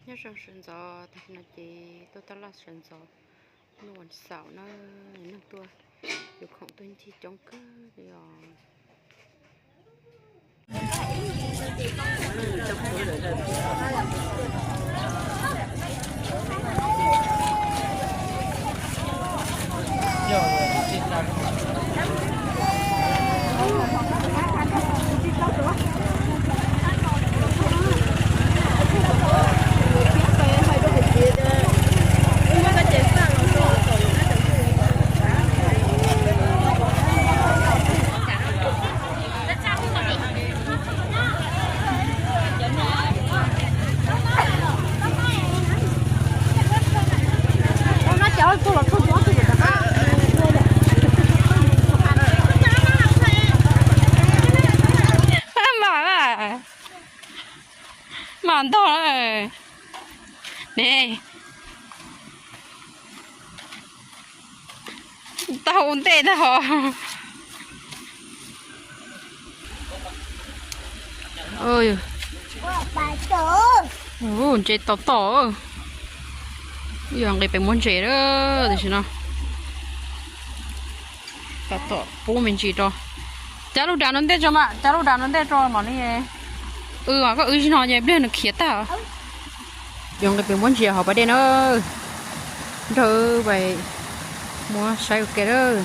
Nyob zoo sawv ntxov, tam sim no ces tuaj tab laj sawv ntxov, hnub vas xaum na, neeg tuaj yuav khoom tuaj ncig coob kawg li os. Mam, mam ntog, ne, tau ua ntej ntag hos. Ntses tom tom, yog nqis pem muab ntses lawm tam sim no. Tom tom pub me ntsis rau. Cab lub dav no ntej tso mas, cab lub dav no ntej tso mam li. Koj wb zig no ces pliag nws khiav tag. Yog nqis pem muab ntses hauv pas dej na. Nrog pais muab saib ua ke lawm.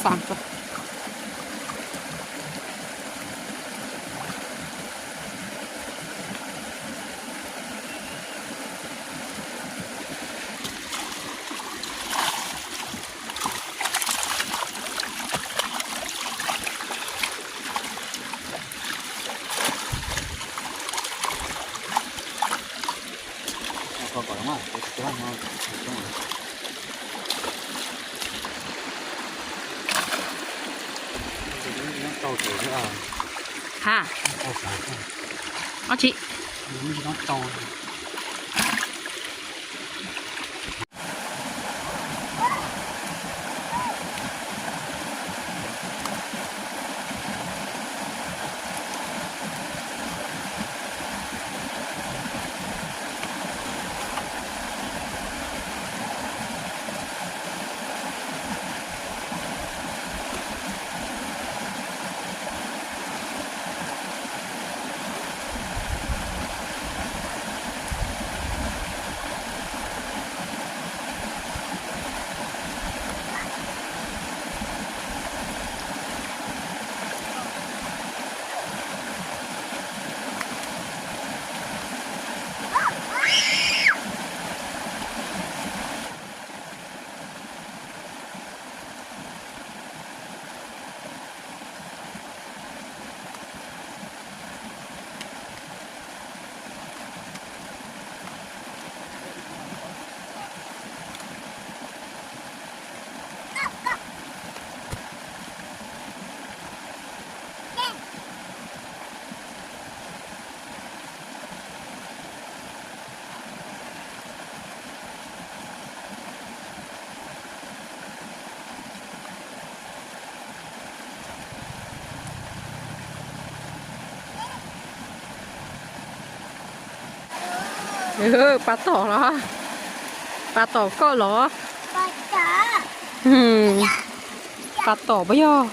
Xav rau. Ha. Ob tsi. Pab tom los? Pab tom koj los? Pab tom puas yog?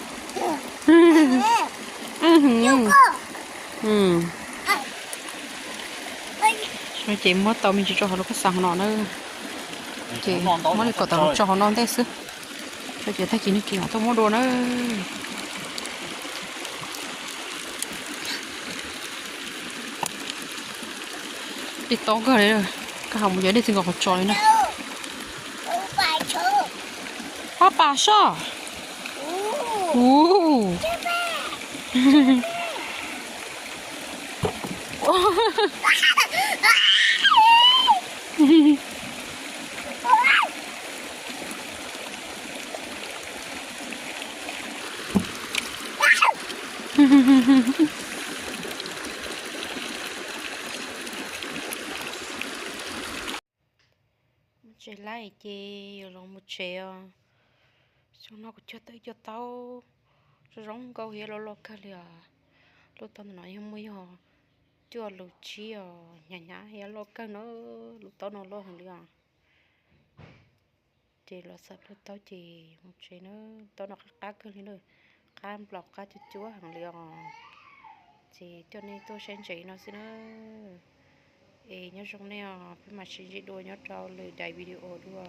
Ces muab tau me ntsis rau hauv lub koj xav hauv no na. Ces muab li kom tau tso hauv no ntej xwb. Ces tag kis nag kis mam tuaj muab dua na. Dej tob kawg li, koj hais mus yog dej txij nkaus qhov tsos li na. Pab pas soj. Ub. Mus tsev lawm ces yuav los mus tsev os. Xyoo no kuv cog tau ib co taub zoo zoo nkauj thiab loj loj kawg li os. Lub taub ntawm no yog muaj yog cuaj lus tsib os, hnyav hnyav thiab loj kawg na. Lub taub no loj heev li os. Ces los xam lub taub ces mus tsev na. Taub no qab qab kawg li na, qab nplaum qab cuab cuab heev li os. Ces coj nej tuaj saib ntses no xwb na. Es nyob zoo nej os, peb mam sib ntsib dua nyob rau lwm daim video dua.